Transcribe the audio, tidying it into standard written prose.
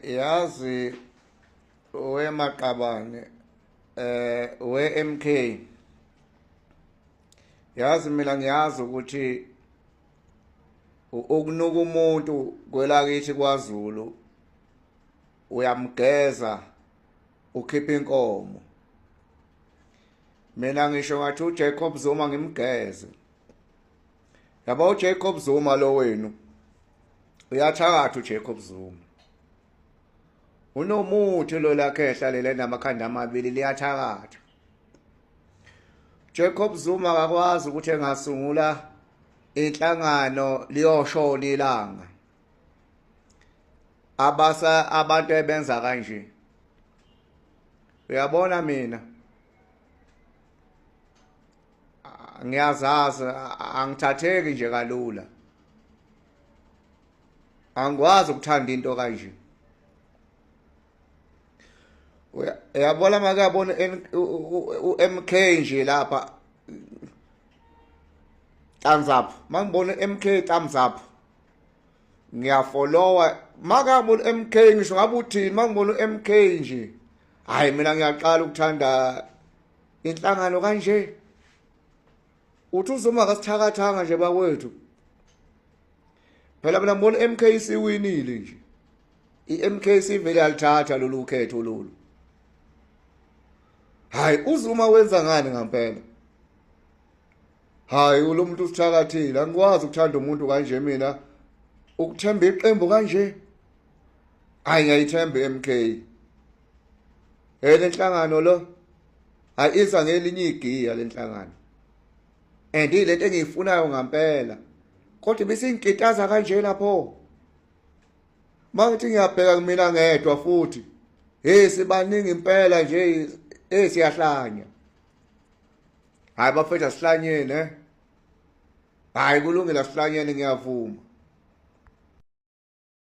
Yazi wemaqabane, we MK, yazi mina ngiyazi ukuthi ukunuka umuntu kwelakithi kwaZulu uyamgeza ukhipha inkomo. Mina ngisho ngathi uJacob Zuma ngimgeze. Yabo uJacob Zuma lo wenu uyathakatha. uJacob Zuma unomuthi lo lakhe ehlalele namakhanda amabili, liyathakatha. Jacob Zuma akakwazi ukuthi engasungula inhlangano liyoshona ilanga. Abasa abantu ebenza kanje, uyabona, mina ngiyazazi, angithatheki nje kalula, angikwazi ukuthanda into kanje. Uyabona, make yabona u-MK nje lapha, thumbs up. Mangibona u-MK, thumbs up, ngiyafollowa. Makabona u-MK, ngisho ngabe uthini, mangibona u-MK nje, hayi, mina ngiyaqala ukuthanda inhlangano kanje. Uthi uZuma akasithakathanga nje bakwethu. Phela mina ngibona MK siwinile nje, iMK sivele yalithatha lolu khetho lolu. Hayi, uZuma wenza ngani ngempela? Hayi, lo muntu usithakathile. Angikwazi ukuthanda umuntu kanje mina, ukuthemba iqembu kanje. Hayi, ngiyayithemba iMK. Hey, lenhlangano lo, hayi, isa ngelinye igiya lenhlangano and ilento engiyifunayo ngampela, kodwa bese kanje lapho mangithi ngiyabheka kumina ngedwa futhi. Hey, sibaningi impela nje. Hey, siyahlanya. Hayi bafethu, asihlanyeni, eh, hayi, kulungile, asihlanyeni, ngiyavuma.